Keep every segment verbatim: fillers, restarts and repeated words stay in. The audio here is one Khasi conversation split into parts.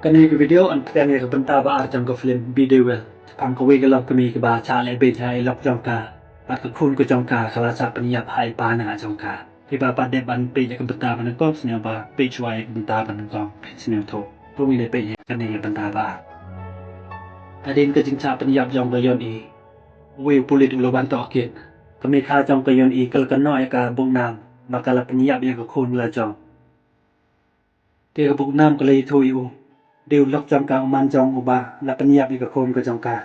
Kane ka video yn pdiang ïa ka bynta ba ar jong ka film Be The Well. Shaphang kawei ka longkmie kaba shah leh beiñ ha i lok jong ka bad ka khun ka jong ka, ka la shah pynïap ha i pa na jong ka. Te ba pat dep ban peit ïa ka bynta ba nyngkong, sngewbha peit shuwa ïa ka bynta ba nyngkong, peit sngewthuh. Rung ïa peit ïa kane ka bynta ba ar. Hadien ka jingshah pynïap jong ka Yeon I, uwei u pulit u la wan tohkit. Ka mei kha jong ka Yeon I ka la kynnoh ïa ka Bok Nam ba ka la pynïap ïa ka khun la jong. Te ka Bok Nam ka la ïathuh ïa u, dei u lok jong ka u Man Jong uba la pynïap ïa ka khun ka jong ka.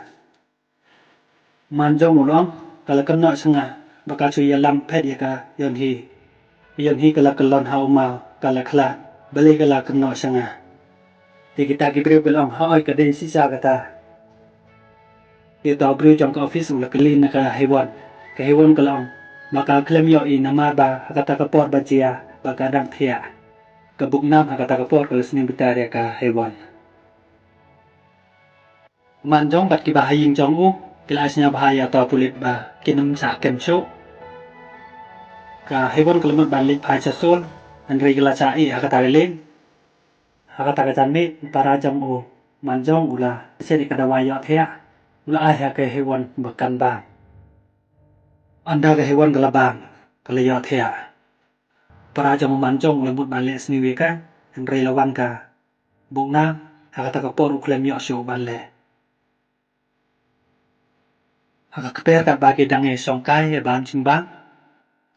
Man Jong u la ong, ka la kynnoh sha nga ba ka shu ïalam phet ïa ka Yeon Hi. Yeon Hi ka la kyllon ha u maw, ka la khlad, balei ka la kynnoh sha nga. Te kita ki briew ki la ong, hooid, ka dei shisha kata. Te uta u briew jong ka office u la kylli na ka Hewon. Ka Hewon ka la ong ba ka khlem ïohi namar ba ha kata ka por ba jia ba ka dang thiah. Ka Bok Nam ha kata ka por ka la sniew bitar ïa ka Hewon. Man Jong bad kiba ha ïing jong u ki la ai sngewbha ïa uta u pulit ba kin ym shah kem shuh. Ka Hewon ka la mut ban leit phai sha Seoul, hynrei ka la shah ïeh ha kata ka lieng. Ha kata ka janmiet, para jong u Man Jong u la shet ïa ka dawai ïohthiah, u la ai ha ka Hewon ba kan bam. Ynda ka Hewon ka la bam, ka la ïohthiah. Para jong u Man Jong u la mut ban leh sniew ïa ka, hynrei la wan ka Bok Nam, ha kata ka por u khlem ïoh shuh ban leh. Ha ka kper katba ki dang ïa shongkai ïa ban jingbam,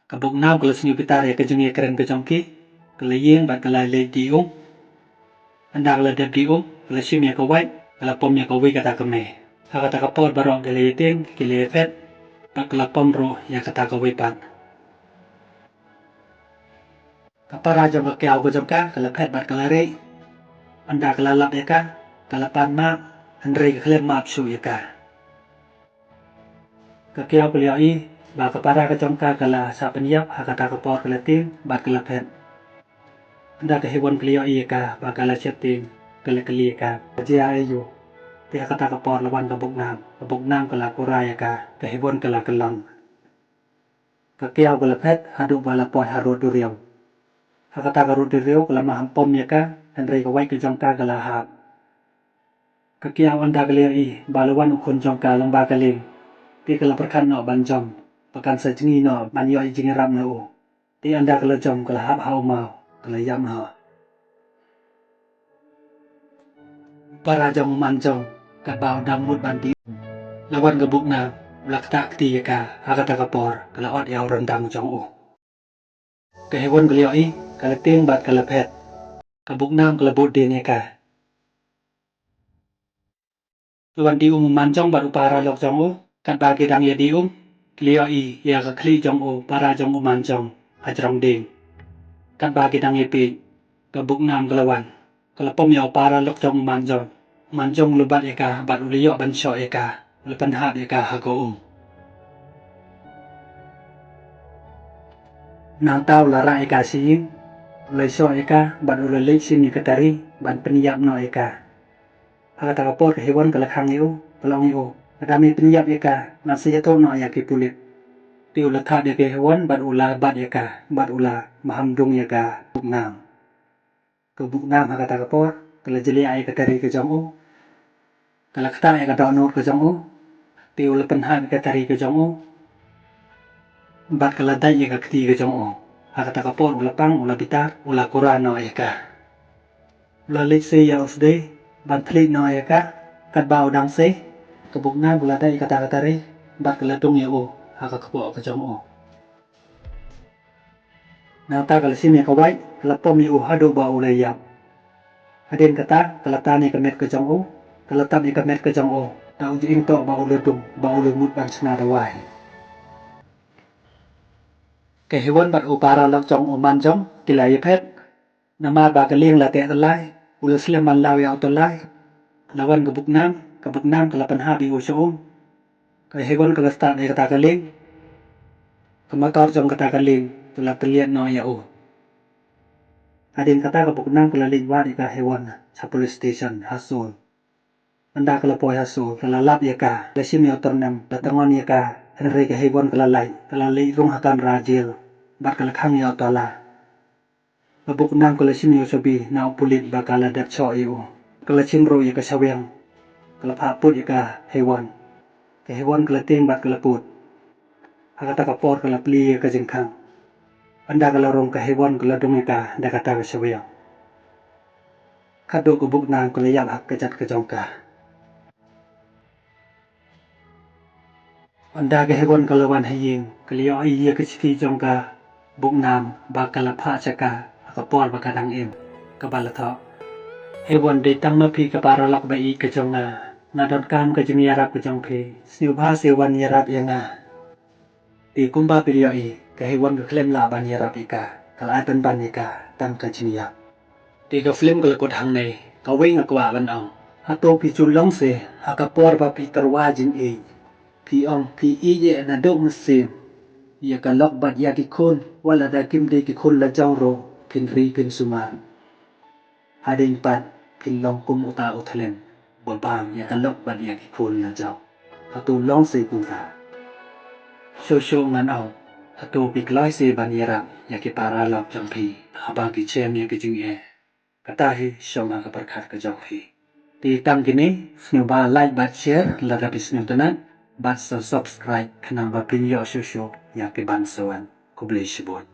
ka Bok Nam ka la sniew bitar ïa ka jingïakren ka jong ki, ka la ïeng bad ka la leit die um. Ynda ka la dep die um, ka la shim ïa ka wait, ka la pom ïa kawei kata ka mei. Ha kata ka por baroh ki la ïatieng, ki la ïaphet, bad ka la pom ruh ïa kata kawei pat. Ka para jong ka kiaw ka jong ka, ka la phet bad ka la rieh. Ynda ka la lap ïa ka, ka la pan map, hynrei ka khlem map shuh ïa ka. Ka kiaw ka la ïohi ba ka para ka jong ka ka la shah pynïap ha kata ka por, ka la tieng bad ka la phet. Ynda ka Hewon ka la ïohi ïa ka ba ka la sheptieng, ka la kylli ïa ka, ka jia aïu? Te ha kata ka por la wan ka Bok Nam. Ka Bok Nam ka la kura ïa ka, ka Hewon ka la kyllon. Ka kiaw ka la phet haduh ba la poi ha rud duriaw. Ha kata ka rud duriaw ka la maham pom ïa ka, hynrei ka wait ka jong ka ka la hap. Ka kiaw ynda ka la ïohi ba la wan u khun jong ka lyngba ka lieng, te ka la pyrkhat noh ban jump, ba kan sa jngi noh ban ïoh ïa jingïarap na u. Te ynda ka la jump ka la hap ha u maw, ka la ïap noh. Para jong u Man Jong, katba u dang mut ban die um, la wan ka Bok Nam, u la ktah kti ïa ka, ha kata ka por ka la ot ïa u ryndang jong u. Ka Hewon ka la ïohi, ka la tieng bad ka la phet. Ka Bok Nam ka la bud dien ïa ka. La wan die um u Man Jong bad u para lok jong u, katba ki dang ïa die um, ki la ïohi ïa ka khlieh jong u para jong u Man Jong ha jrong dieng. Katba ki dang ïa peit, ka Bok Nam ka la wan, ka la pom ïa u para lok jong u Man Jong. Man Jong u la bat ïa ka bad u la ïoh ban shoh ïa ka, u la pynhap ïa ka ha ka um. Nangta u la rah ïa ka sha ïing, u la shoh ïa ka bad u la leit shim ïa ka tari ban pynïap noh ïa ka. Ha kata ka por ka Hewon ka la khang ïa u, ka la ong ïa u, lada me pynïap ïa ka, ngan sa ïathuh noh ïa ki pulit. Te u la thad ïa ka Hewon bad u la bat ïa ka bad u la maham dung ïa ka Bok Nam. Ka Bok Nam ha kata ka por ka la jliah ïa ka tari ka jong u, ka la ktah ïa ka dohnud ka jong u, te u la pynhap ïa ka tari ka jong u, bad ka la dait ïa ka kti ka jong u. Ha kata ka por u la pang, u la bitar, u la kura noh ïa ka. U la leit sei ïa u sdei ban thylliej noh ïa ka. Katba u dang sei, ka Bok Nam u la dait ïa kata ka tari bad ka la dung ïa u ha ka kpoh ka jong u. Nangta ka la shim ïa ka wait, ka la pom ïa u haduh ba u la ïap. Hadien kata ka la tan ïa ka met ka jong u, ka la tap ïa ka met ka jong u, da u ju ïeng toh ba u la dung, ba u la mut ban shna dawai. Ka Hewon bad u para lok jong u Man Jong ki la ïaphet. Namar ba ka lieng la teh tyllai, u la slem ban law ïa u tyllai. La wan ka Bok Nam, ka Bok Nam ka la pynhap ïa u sha um. Ka Hewon ka la start ïa kata ka lieng. Ka motor jong kata ka lieng ka la tylliat noh ïa u. Hadien kata ka Bok Nam ka la leit wad ïa ka Hewon sha police station ha Seoul. Ynda ka la poi ha Seoul, ka la lap ïa ka, la shim ïa u tyrnem, la tyngon ïa ka, hynrei ka Hewon ka la lait, ka la leit rung ha kamra jail, bad ka la khang ïa u Tola. Ka Bok Nam ka la shim ïa u shabi na u pulit ba ka la dep shoh ïa u. Ka la chim ruh ïa ka shawiang, ka la phah put ïa ka Hewon. Ka Hewon ka la tieng bad ka la put. Ha kata ka por ka la plie ïa ka jingkhang. Ynda ka la rung ka Hewon ka la dung ïa ka da kata ka shawiang. Khadduh ka Buknam ka la ïap ha ka kjat ka jong ka. Ynda ka Hewon ka la wan ha ïing, ka la ïohi ïa ka shithi jong ka Buknam ba ka la phah sha ka ha ka por ba ka dang im, kaba la thoh: Hewon, dei tang ma phi ka paralok ba ïeit ka jong nga. Nga donkam ka jingïarap ka jong phi. Sngewbha sa wan ïarap ïa nga. Te kumba phi ïohi, ka Hewon ka khlem lah ban ïarap ïa ka, ka la ai pynban ïa ka tang ka jingïap. Te ka film ka la kut hangne, kawei nga kwah ban ong. Hato phi ju long se, ha ka por ba phi tyrwa jingïeit, phi ong phi ïeit ïa naduh mynsiem ïa ka lok bad ïa ki khun, wat lada kim dei ki khun la jong ruh phin ri phin sumar. Hadien pat phin long kum uta u thlem ba bam ïa ka lok bad ïa ki khun la jong. Hato long se kumta? Shuh shuh ngan ong, hato phi kloi se ban ïarap ïa ki paralok jong phi haba ki shem ïa ki jingeh? Kata hi shong ha ka pyrkhat ka jong phi. Te tang kine, sngewbha like bad share lada phi sngewtynnat, bad sa subscribe khnang ba phin ïoh shuh shuh ïa ki ban sa wan. Khublei shibun.